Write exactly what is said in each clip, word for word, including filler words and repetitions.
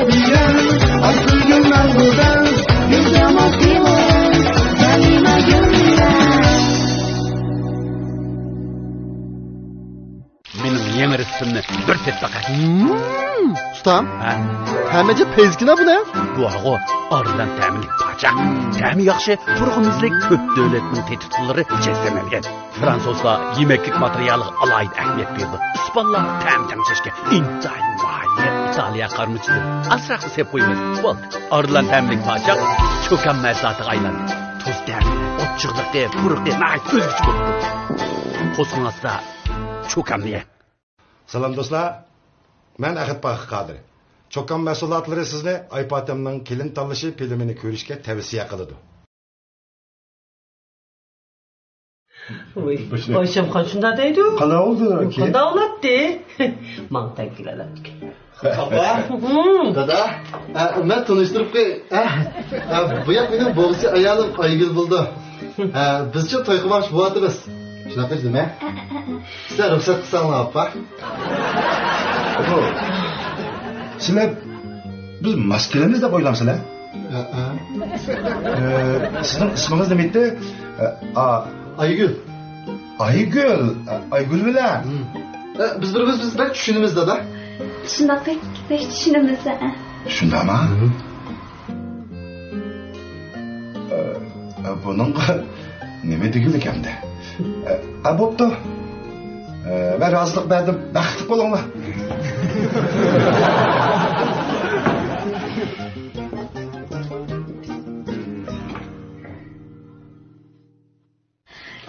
مېنىڭ يېڭى رېتسېپىمنى بىر تېتىپ باقاي. ھىم، ئۇستام، ھە؟ تەمى ئەجەب پەيزىكىنا بۇنى. بۇ ھاغۇ ئارىلان تەملىك پاچاق. تەمى ياخشى، پۇرىقى مېزىلىك، كۆپ دۆلەتنىڭ تېتىتقۇلىرى جەزملەنگەن. فرانسۇزلار يېمەكلىك ماتېرىيالىغا ئالاھىدە ئەھمىيەت بېرىدۇ. ئىسپانلار تەم تەڭشەشكە ئىنتايىن ماھىر. ئىتالىيە قارىمۇچىدىن ئازراقلا سېلىپ قويىمىز. بولدى. ئارىلان تەملىك پاچاق چوكان مەھسۇلاتىغا ئايلاندى. تۇز تەمى، ئوچۇقلۇقى، پۇرىقى ناھايىتى ئۆزگىچە بولىدۇ. قورسىقىڭ ئاچسا، چوكاننى يەڭ. سالام دوستلار، مەن ئەخەت پاخىر قادىر. چوكان مەھسۇلاتلىرى سىزنى ئايپاتەمنىڭ كېلىن تاللىشى فىلىمىنى كۆرۈشكە تەۋسىيە قىلىدۇ. ۋاي، ئايشەمخان شۇنداق دەيدۇ. قانداق بولدى؟ قانداق بولاتتى؟ ماڭا تەڭ كېلەلەپتىكەن. ئاپا، دادا، ئە، مەن تونۇشتۇرۇپ قوياي. ئە، ئە، بۇ ياق مېنىڭ بوغچى ئايالىم ئايگۈل بولىدۇ. ئە، بىزچۇ توي قىلماقچى بولۇۋاتىمىز. شۇنداق قىلدىمە؟ سىلەر رۇخسەت قىلساڭلار، ئاپا. سىلەر بىز ماس كېلىمىز دەپ ئويلامسىلەر؟ ئە، ئە. ئە، سىزنىڭ ئىسمىڭىز نېمە ئىدى؟ ئە، ئا-، ئايگۈل. ئايگۈل، ئايگۈل بىلەن. ھىم. ئە، بىز بىر-بىرىمىزنى بەك چۈشىنىمىز، دادا. شۇنداق، بەك، بەك چۈشىنىمىز، ھە. شۇنداقمۇ؟ ھىم. ئە، ئە، بۇنىڭغا نېمە دېگۈلۈك ئەمدى؟ ئە، ئە، بوپتۇ. ئە، مەن رازىلىق بەردىم. بەختلىك بولۇڭلار.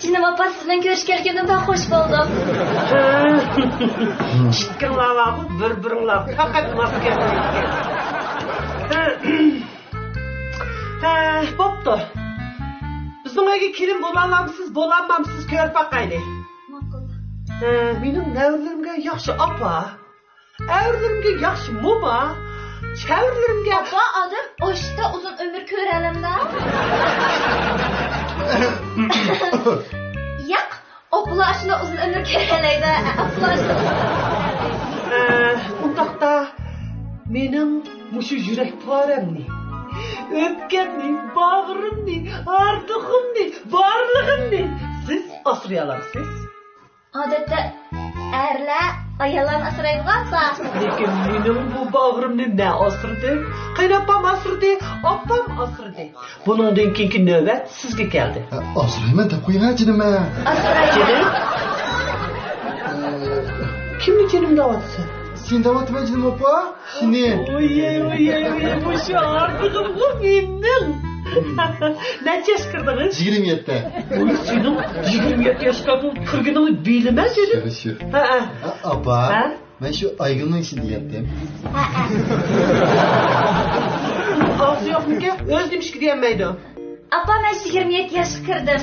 جېنىم ئاپا، سىز بىلەن كۆرۈشكەنلىكىمدىن بەك خوش بولدۇم. ئىككىڭلار بارغۇ، بىر-بىرىڭلار پەقەت ماس كەلمەيدىكەن. ھە، بوپتۇ. بىزنىڭ ئۆيگە كېلىن بولالامسىز، بولالمامسىز، كۆرۈپ باقايلى. ماقۇل. ھە، مېنىڭ نەۋرىلىرىمگە ياخشى ئاپا. ئەۋرىلىرىمگە ياخشى موما، چەۋرىلىرىمگە. ئاپا، ئادەم ئاشتا ئۇزۇن ئۆمۈر كۆرەلەمدۇ؟ ياق، ئاپىلار ئاشۇنداق ئۇزۇن ئۆمۈر كۆرەلەيدۇ. ئاپىلار ئاشۇنداق ئۇزۇن ئۆمۈر كۆرەلەيدۇ. ئە، ئۇنداقتا مېنىڭ مۇشۇ يۈرەك پارەمنى، ئۆپكەمنى، باغرىمنى، ھاردۇقۇمنى، بارلىقىمنى سىز ئاسرىيالامسىز؟ ئادەتتە ئەرلەر ئاياللارنى ئاسرايدىغۇ، ئاپا. لېكىن مېنىڭ بۇ باغرىمنى مەن ئاسرىدىم، قېيىنئاپام ئاسرىدى، ئاپام ئاسرىدى. بۇنىڭدىن كېيىنكى نۆۋەت سىزگە كەلدى. ئە، ئاسرايمەن دەپ قويۇڭ، جېنىم. ئاسرايمەن. جېنىم؟ ئە، كىمنى جېنىم دەۋاتىسەن؟ سېنى دەۋاتىمەن، جېنىم ئاپا. شۇنى. ۋوي، ۋوي، ۋوي، مۇشۇ ئارتۇقۇمغۇ مېنىڭ. نەچچە ياشقا كىردىڭىز؟ يىگىرمە يەتتە. ۋوي، سېنىڭ يىگىرمە يەتتە ياشقا كىرگىنىڭنى بىلىمەن دېدىم. شۇ، شۇ. ھە، ھە. ئاپا، ھە؟ مەن شۇ ئايگۈلنىڭ ئىشىنى دېيەتتىم. ھە، ھە. ئاغزى يوقمىكىن؟ ئۆزى نېمىشقا دېيەلمەيدۇ؟ ئاپا، مەن يىگىرمە يەتتە ياشقا كىردىم.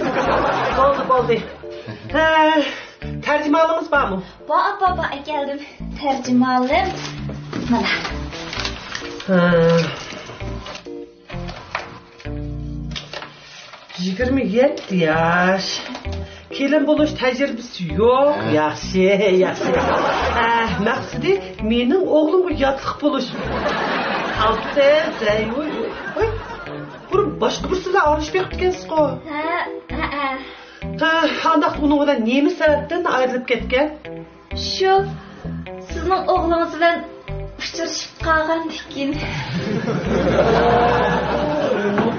بولدى، بولدى. ھە، تەرجىمىھالىڭىز بارمۇ؟ بار، ئاپا، بار، ئەكەلدىم. تەرجىمىھالىم مانا. ھە. يىگىرمە يەتتە ياش. كېلىن بولۇش تەجرىبىسى يوق. ھە. ياخشى، ياخشى. ھە، مەقسىتى مېنىڭ ئوغلۇمغا ياتلىق بولۇش. ئالتە، ۋوي، ۋوي، ۋوي. بۇرۇن باشقا بىرسى بىلەن ئارىلىشىپ بېقىپتىكەنسىزغۇ؟ ھە، ھە، ھە. ھە، ئانداق ئۇنىڭ بىلەن نېمە سەۋەبتىن ئايرىلىپ كەتكەن؟ شۇ، سىزنىڭ ئوغلىڭىز بىلەن ئۇچرىشىپ قالغاندىن كېيىن.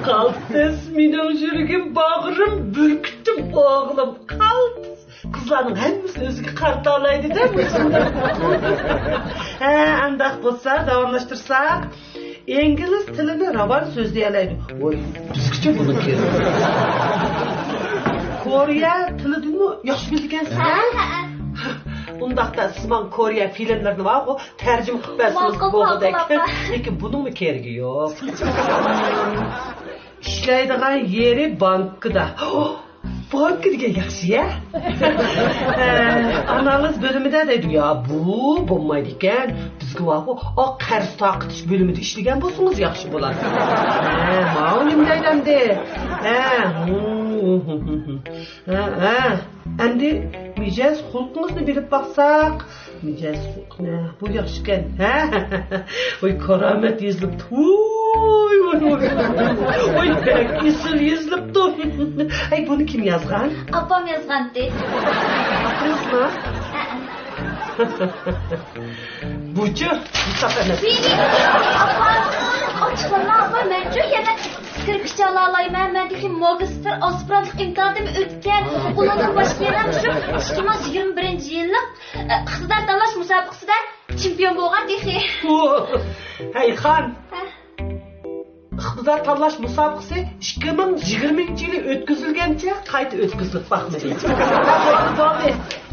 قالتىس، مېنىڭ يۈرىكىم، باغرىم، بۈركۈتۈم، ئوغلۇم، قالتىس. قىزلارنىڭ ھەممىسى ئۆزىگە قارىتالايدۇ-دە، مۇشۇنداق. ھە، ئانداق بولسا، داۋاملاشتۇرساق. ئىنگلىز تىلىنى راۋان سۆزلىيەلەيدۇ. ۋوي، بىزگىچە بۇنىڭ كېرىكى. كورېيە تىلىدىنمۇ ياخشى بىلىدىكەنسىز-ھە؟ ھە، ھە. ئۇنداقتا سىز ماڭا كورېيە فىلىملىرىنى بارغۇ، تەرجىمە قىلىپ بەرسىڭىز بولغۇدەك. ماقۇل، ماقۇل، ئاپا. لېكىن بۇنىڭمۇ كېرىكى يوق. ئىشلەيدىغان يېرى بانكىدا. بانكا دېگەن ياخشى-يە. ئە، ئانالىز بۆلۈمىدە دەيدۇ. يا، بۇ بولمايدىكەن. بىزگە بارغۇ، ئاق قەرز تارقىتىش بۆلۈمىدە ئىشلىگەن بولسىڭىز ياخشى بولار. ھە، ماۋۇ نېمە دەيدۇ ئەمدى؟ ھە، ھىم، ھە، ھە. ئەمدى مىجەز خۇلقىڭىزنى بىلىپ باقساق. مىجەز خۇلقىنى، بۇ ياخشىكەن. ھە؟ ۋاي، كارامەت يېزىلىپتۇ. ۋاي، ۋاي، ۋاي. ۋاي، بەك ئېسىل يېزىلىپتۇ. ھەي، بۇنى كىم يازغان؟ ئاپام يازغانتى. ئاپىڭىزمۇ؟ ھەئە. بۇچۇ، بۇ تاق ئەمەس. ئاپا، ئاچچىقلانما ئاپا، مەنچۇ يەنە سكرىپكىچە ئالالايمەن، مەن تېخى ماگىستىر ئاسپىرانتلىق ئىمتىھانىدىن ئۆتكەن، ئۇنىڭدىن باشقا يەنە شۇ ئىككى مىڭ يىگىرمە بىرىنچى يىللىق، ئە، ئىقتىدار تاللاش مۇسابىقىسىدە چېمپىيون بولغان تېخى. ھەي خان، ھە؟ ئىقتىدار تاللاش مۇسابىقىسى ئىككى مىڭ يىگىرمىنچى يىلى ئۆتكۈزۈلگەنچە قايتا ئۆتكۈزۈلۈپ باقمىدى. بولدى، بولدى.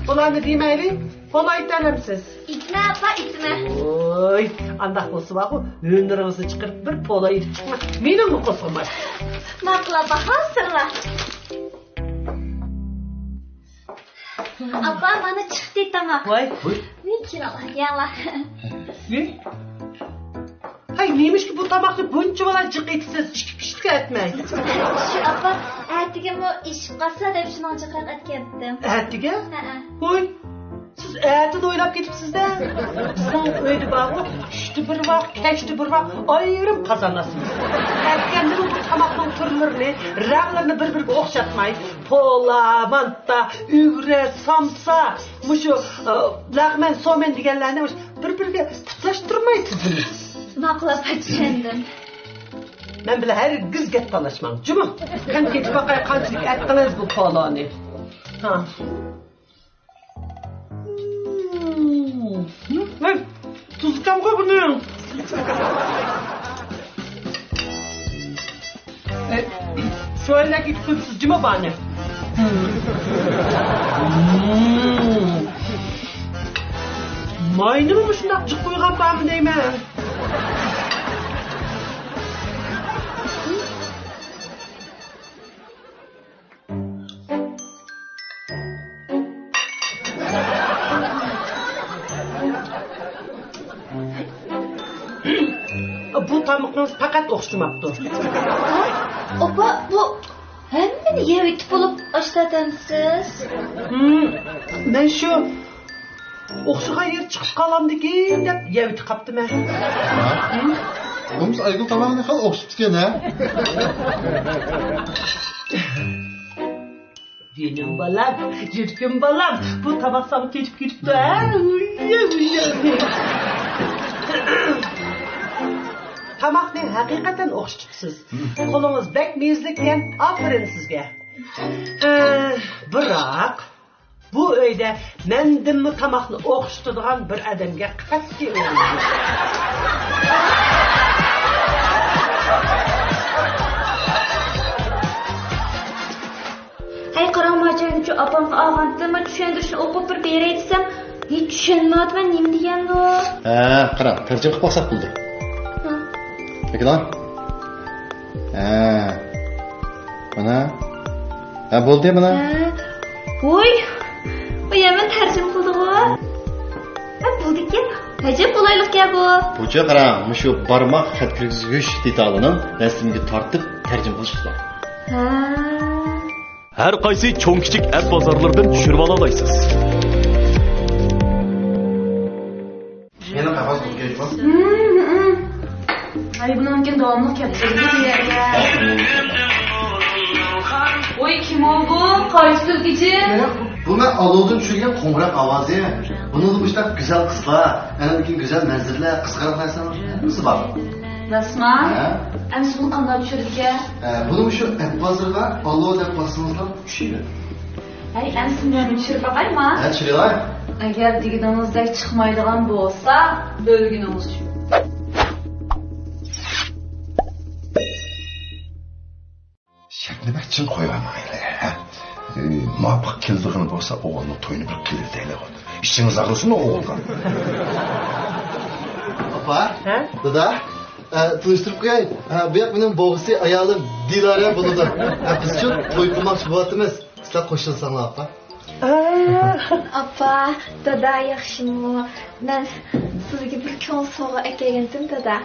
بۇلارنى دېمەيلى. پولا ئېيتەلەمسىز؟ ئېيتىمەن ئاپا، ئېيتىمەن. ۋوي، ئانداق بولسا بارغۇ، ھۈنىرىڭىزنى چىقىرىپ بىر پولا ئېيتىپ چىقىڭ. مېنىڭمۇ قوزغىماي. ماقۇل ئاپا، ھازىرلا. ئاپا، مانا چىقتى تاماق. ۋاي. ۋوي، كىرىڭلار، يەڭلار. ۋوي. ھەي، نېمىشقا بۇ تاماقنى بۇنچىۋالا جىق ئېتىسىز، ئىككى پىشتىك ئەتمەي؟ شۇ ئاپا، ئەتىگىمۇ ئېشىپ قالسا دەپ شۇنىڭغا جىقراق ئەتكەپتىم. ئەتىگە؟ ھەئە. ھوي، سىز ئەتىنى ئويلاپ كېتىپسىز-دە. بىزنىڭ ئۆيدە بارغۇ، چۈشتە بىر ۋاق، كەچتە بىر ۋاق ئايرىم قازاناسىز. ئەتىگەندىمۇ بۇ تاماقنىڭ تۈرلىرىنى، رەڭلىرىنى بىر-بىرىگە ئوخشاتماي، پولا، مانتا، ئۈگرە، سامسا، مۇشۇ، ئە، لەغمەن، سومەن دېگەنلەرنى مۇشۇ بىر-بىرىگە پۇتلاشتۇرماي تىزىمىز. ماقۇل ئاپا، چۈشەندىم. مەن بىلەن ھەرگىز گەپ تالاشماڭ، جۇمۇ. قېنى كېتىپ باقاي، قانچىلىك ئەتتىڭىز بۇ پولانى. ھا. ھەي، تۇزلۇقكەنغۇ بۇنىڭ. ئەي، شۇ ئەينەك ئېتىپ قويۇپسىز جىما بانى. ماينىمۇ مۇشۇنداق جىق قويغان بارمۇ دەيمەن. بۇ تامىقىڭىز پەقەت ئوخشىماپتۇ. ئاپا، بۇ ھەممىنى يەۋېتىپ بولۇپ ئاشتاتامسىز؟ ھىم، مەن شۇ ئوخشىغان يېرى چىقىپ قالامدىكىن دەپ يەۋېتىپ قاپتىمەن. بولمىسا ئايگۈل تاماقنى خېلى ئوخشىتىپتىكەن ھە. جېنىم بالام، يۈرىكىم بالام، بۇ تاماق ساڭا كېتىپ كېتىپتۇ ھە. تاماقنى ھەقىقەتەن ئوخشىتىپسىز. قولىڭىز بەك مېزىلىككەن، ئاپىرىن سىزگە. ئە، بىراق بۇ ئۆيدە مەندىنمۇ تاماقنى ئوخشىتىدىغان بىر ئادەمگە قەتئىي ئورۇن يوق. ھەي، قاراڭ، ماچاينىچۇ ئاپامغا ئالغانتىم، چۈشەندۈرۈشنى ئوقۇپ بىر بېرەي دېسەم، ھېچ چۈشەنمەيۋاتىمەن، نېمە دېگەندۇ؟ ھە، قاراڭ، تەرجىمە قىلىپ باقساق بولىدۇ. ھە. ئەكېلىڭ. ھە. مانا. ھە، بولدى مانا. ھە. ۋوي. ۋوي، ھەممىنى تەرجىمە قىلدىغۇ. ھە، بولدىكەن. ئەجەب قولايلىقكەن بۇ. بۇچۇ قاراڭ، مۇشۇ بارماق خەت كىرگۈزگۈچ دېتالىنىڭ رەسىمىگە تارتىپ تەرجىمە قىلىش ئۇسۇلى. ھە. ھەر قايسى چوڭ-كىچىك ئەپ بازارلىرىدىن چۈشۈرۈۋالالايسىز. يەنە قەغەز قويۇپ كەلدىمۇ؟ ھەي، بۇنىڭكىن داۋاملىق كەپتۇ. ۋوي، كىم ئۇ بۇ؟ قايسى كۈلكىچى؟ بۇ مەن ئالودىن چۈشۈرگەن قوڭغۇراق ئاۋازى. بۇنىڭدا مۇشۇنداق گۈزەل قىزلار، ئەنە كېيىن گۈزەل مەنزىرىلەر، قىزىق نەرسىلەر ھەممىسى بار. راستما؟ ھە. ئەمسە بۇنى قانداق چۈشۈرىدىكەن؟ ھە، بۇنى مۇشۇ ئەپ بازىرىغا ئالو دەپ باسسىڭىزلا چۈشىدۇ. ھەي، ئەمسە مەن چۈشۈرۈپ باقايما؟ ھە، چۈشۈرۈۋاي. ئەگەر دېگىنىڭىزدەك چىقمايدىغان بولسا، ئۆلگىنىڭىز شۇ. شەرتنى بەك چىڭ قويۇۋالمايلى، ھە؟ ئى، مۇۋاپىق كېلىدىغىنى بولسا، ئوغۇلنىڭ تويىنى بىر قىلىۋېتەيلى. ئىچىڭىز ئاغرىسۇن ئوغۇلغا. ئاپا، ھە؟ دادا، ئە، تونۇشتۇرۇپ قوياي. ئە، بۇ ياق مېنىڭ بوۋىسى، ئايالىم دىلارە بولىدۇ. ئە، بىزچۇ توي قىلماقچى بولۇۋاتىمىز. سىلەر قوشۇلساڭلار، ئاپا. ئاپا، دادا ياخشىمۇ؟ مەن سىزگە بىر كۆڭۈل سوۋغا ئەكەلگەنتىم، دادا.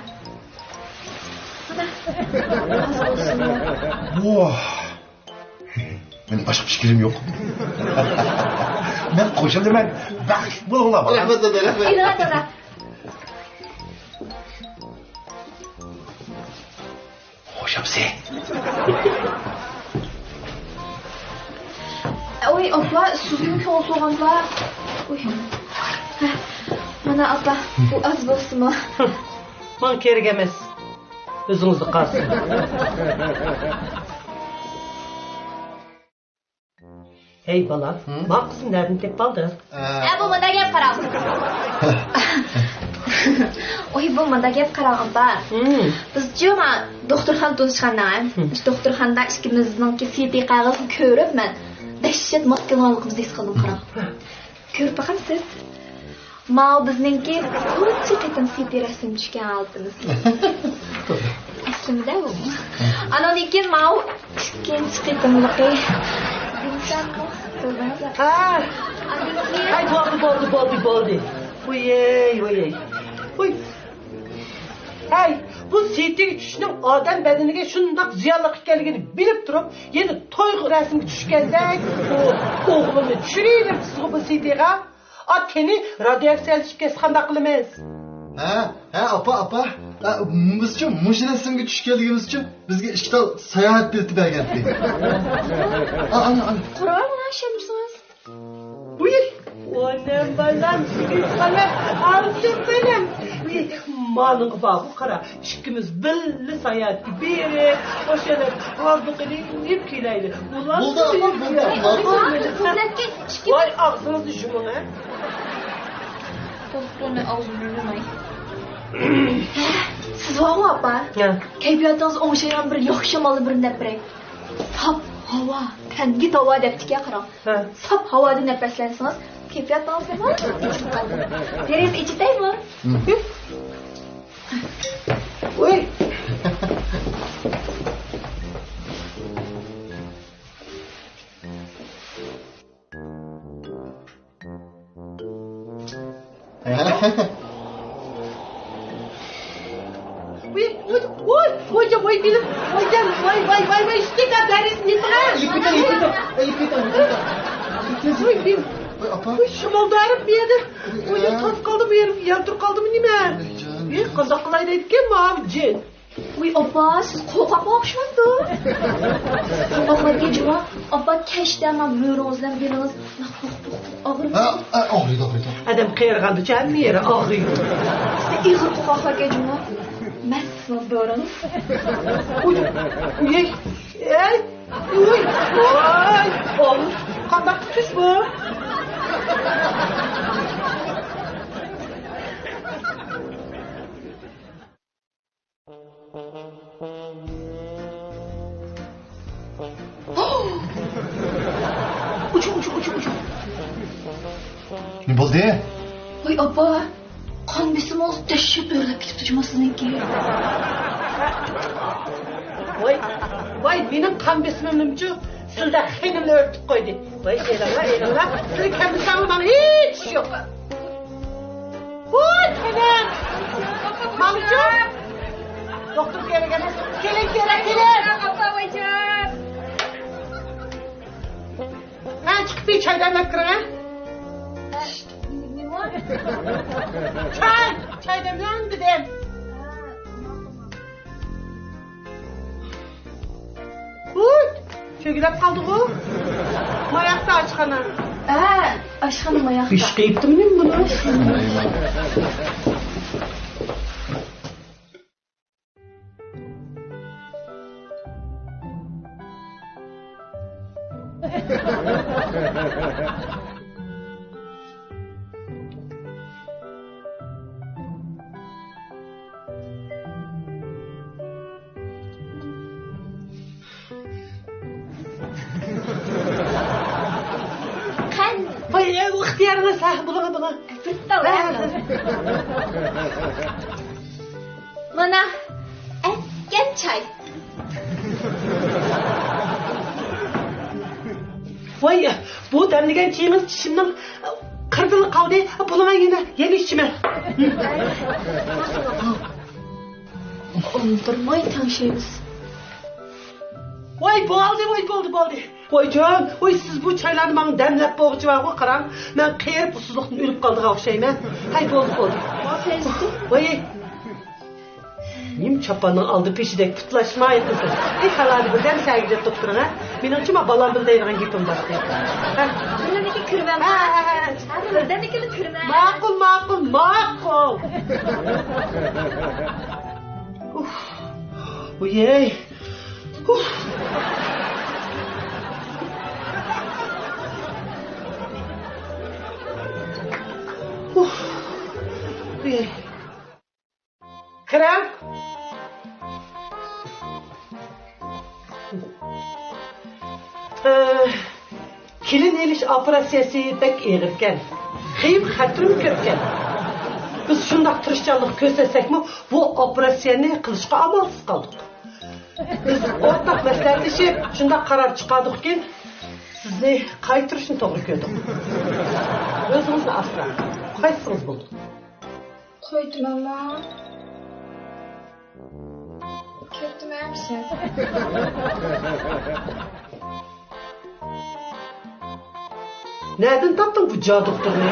مانا. ۋاھ! مېنىڭ باشقا پىكرىم يوق. مەن قوشۇلىمەن. بەختلىك بولۇڭلار، بالام. رەھمەت، دادا، رەھمەت. ئىلغا، دادا. خوش ئاپسى. ۋوي، ئاپا، سىزمۇ كۆڭۈل سالغانلا. ۋوي. ھە، مانا، ئاپا، بۇ ئاز بولسىمۇ. ماڭا كېرەك ئەمەس. ئۆزىڭىزدە قالسۇن. ھەي، بالا، ھە؟ ما قىزنى نەدىن تېپىپ ئالدىڭ؟ ئە، بۇ مۇندا گەپ قاراڭ. ۋوي، بۇ مۇندا گەپ قاراڭ، ئاپا. ھىم. بىزچۇ ما دوختۇرخانا تونۇشقاندا، ھىم. شۇ دوختۇرخانىدا ئىككىمىزنىڭكى سىتى قەغىزىنى كۆرۈپ، مەن دەھشەت ماس كېلىۋالغانلىقىمىزنى ھېس قىلدىم، قاراڭ. ھە. كۆرۈپ باقامسىز؟ ماۋۇ بىزنىڭكى تۇنجى قېتىم سىتى رەسىم چۈشكەن ھالىتىمىز. ئەسلىمىدە بۇ. ئانىڭدىن كېيىن ماۋۇ ئىككىنچى قېتىملىقى. ھە. ئاندىن كېيىن ھەي، بولدى، بولدى، بولدى، بولدى. ۋوي، ۋوي. ۋوي. ھەي، بۇ سىتىگە چۈشۈشنىڭ ئادەم بەدىنىگە شۇنداق زىيانلىق ئىكەنلىكىنى بىلىپ تۇرۇپ، يەنە توي رەسىمگە چۈشكەندەك، بۇ ئوغلۇمنى چۈشۈرۈۋېرىپسىزغۇ بۇ سىتىغا. ئا، قېنى، رادىيو ئەكس ئەلچىپ كەتسە قانداق قىلىمىز؟ ھە، ھە، ئاپا، ئاپا. ئا، بىزچۇ مۇشۇ رەسىمگە چۈشكەنلىكىمىزچۇ بىزگە ئىككى تال ساياھەت بېلىتى بەرگەنتى. ئا، ئانا، ئانا. قۇرئان ئىشەنمىسىڭىز. ۋۇي، ئانام بالام، سېنىڭ قالا، ئالتۇن بالام. ۋۇي، مالىڭغا بارغۇ قارا، ئىككىمىز بىللە ساياھەتكە بېرىپ، ئاشۇ يەرلەردە ھاردۇقىنى يەپ كېلەيلى. بولدى، ئاپا، بولدى، ئاپا. ۋاي، ئاغزىڭىزنى يۇمۇڭ، ھە. دوختۇرنى ئاغزىنى يۇماي. سىز بارغۇ، ئاپا. ھە. كەيپىياتىڭىز ئوڭشايدىغان بىر ياخشى شامالنى بىرنى دەپ بېرەي. ساپ ھاۋا، تەنگە داۋا دەپتىكەن، قاراڭ. ھە. ساپ ھاۋادا نەپەسلەنسىڭىز، كەيپىياتىڭىزمۇ ئېچىلىپ قالىدۇ. دېرىزە ئېچىتەيمۇ؟ ھە. ۋۇي. ۋۇي، ۋۇي، ۋۇي، ۋۇي، ۋۇي، بىلىم، ۋۇي، جان، ۋاي، ۋاي، ۋاي، ۋاي، ئىشتىكا دەرس نېمە؟ يىپىتىڭ، يىپىتىڭ، يىپىتىڭ، يىپىتىڭ. ۋۇي، بىم. ۋۇي، ئاپا. ۋۇي، شامال بېرىپ بۇ يەردە. ۋۇي، ۋۇي، تاس قالدىمۇ، يەر، يەر تۇرۇپ قالدىمۇ نېمە؟ ۋۇي، جان. ۋۇي، قانداق قىلاي دەيدىكەن ماۋۇ جىن؟ ۋۇي، ئاپا، سىز قورقاققا ئوخشىمامدۇ؟ قورقاقلارغا جۇمۇ، ئاپا، كەچتە مانا مۈرىڭىز بىلەن بېلىڭىز لىق، لىق، لىق، لىق ئاغرىمامدۇ؟ ھە، ھە، ئاغرىيدۇ، ئاغرىيدۇ. ئادەم قېرىغاندىچۇ ھەممە يېرى ئاغرىيدۇ. سىز ئېغىر قورقاقلاركەن جۇمۇ. مەن سىزنىڭ دورىڭىز. ئۇي، ئۇي، ئەي، ئۇي، ۋاي، ئاۋۇ، قانداق چۈش بۇ؟ ئۇچۇ، ئۇچۇ، ئۇچۇ، ئۇچۇ. نېمە بولدى؟ ۋاي ئاپا، قان بېسىمىڭىز دەھشەت ئۆرلەپ كېتىپتۇ جۇمۇ سىزنىڭكى. ۋاي، ۋاي، مېنىڭ قان بېسىمىمنىمچۇ سىلدە خېنىملا ئۆرتۈپ قويدى. ۋاي، ئېلىڭلار، ئېلىڭلار، سىلى كەلمىسەڭلار ماڭا ھېچ ئىش يوق. ۋاي، كېلىڭ. ماڭچۇ. دوختۇر كېرەك ئەمەس. كېلىڭ، كېلىڭ، كېلىڭ. ھە، چىقىپ بىر چاي دەملەپ كىرىڭ، ھە. چاي، چاي دەملەڭ دېدىم. ھۇي، چۆگىلەپ قالدىغۇ. ماياقتا ئاشخانا. ھە، ئاشخانا ماياقتا. ئىش قىيىپتىمۇ نېمە بۇنى؟ قەن. ۋاي، ئە، ئىختىيارىڭىز، ھە، بۇلىڭا، بۇلىڭا. بىر تال. ھە. مانا، ئەتكەن چاي. ۋاي، بۇ دەملىگەن چېيىڭىز چىشىمنىڭ قىرىدىلا قالدى. بۇلىڭا يەنە، يەنە ئىچىمەن. ئۇندىماي تەڭشەيمىز. ۋاي، بولدى، ۋاي، بولدى، بولدى. ۋايجان، ۋاي، سىز بۇ چايلارنى ماڭا دەملەپ بولغۇچە بارغۇ، قاراڭ، مەن قېرىپ ئۇسسۇزلۇقتىن ئۆلۈپ قالىدىغان ئوخشايمەن. ھەي، بولدى، بولدى. ۋاي، نېمە چاپاننىڭ ئالدى پېشىدەك پۇتلاشماي قىزىم. ئەي، تالادا بىردەم سەگىدە تۇرۇپ تۇرۇڭ، ھە؟ مېنىڭچە ما بالام بىلەن دەيدىغان گېپىم بار. ھە؟ بىردەمدىكى كىرىمەن. ھە، ھە، ھە، ھە. ھە، بىردەمدىكىلا كىرىمەن. ماقۇل، ماقۇل، ماقۇل. ئۇف. ۋىيەي. ئۇف. ئۇف. ۋىيەي. كىرىڭ. ئە، كېلىن ئېلىش ئوپېراتسىيەسى بەك ئېغىركەن. خېيىم خەتىرىمۇ كۆپكەن. بىز شۇنداق تىرىشچانلىق كۆرسەتسەكمۇ، بۇ ئوپېراتسىيەنى قىلىشقا ئامالسىز قالدۇق. بىز ئورتاق مەسلىھەتلىشىپ، شۇنداق قارار چىقاردۇقكى، سىزنى قايتۇرۇشنى توغرا كۆردۇق. ئۆزىڭىزنى ئاسراڭ. قايتسىڭىز بولدى. قايتىمەنما؟ كەتتىمەن سەن. نەدىن تاپتىڭ بۇ جادۇ دوختۇرنى؟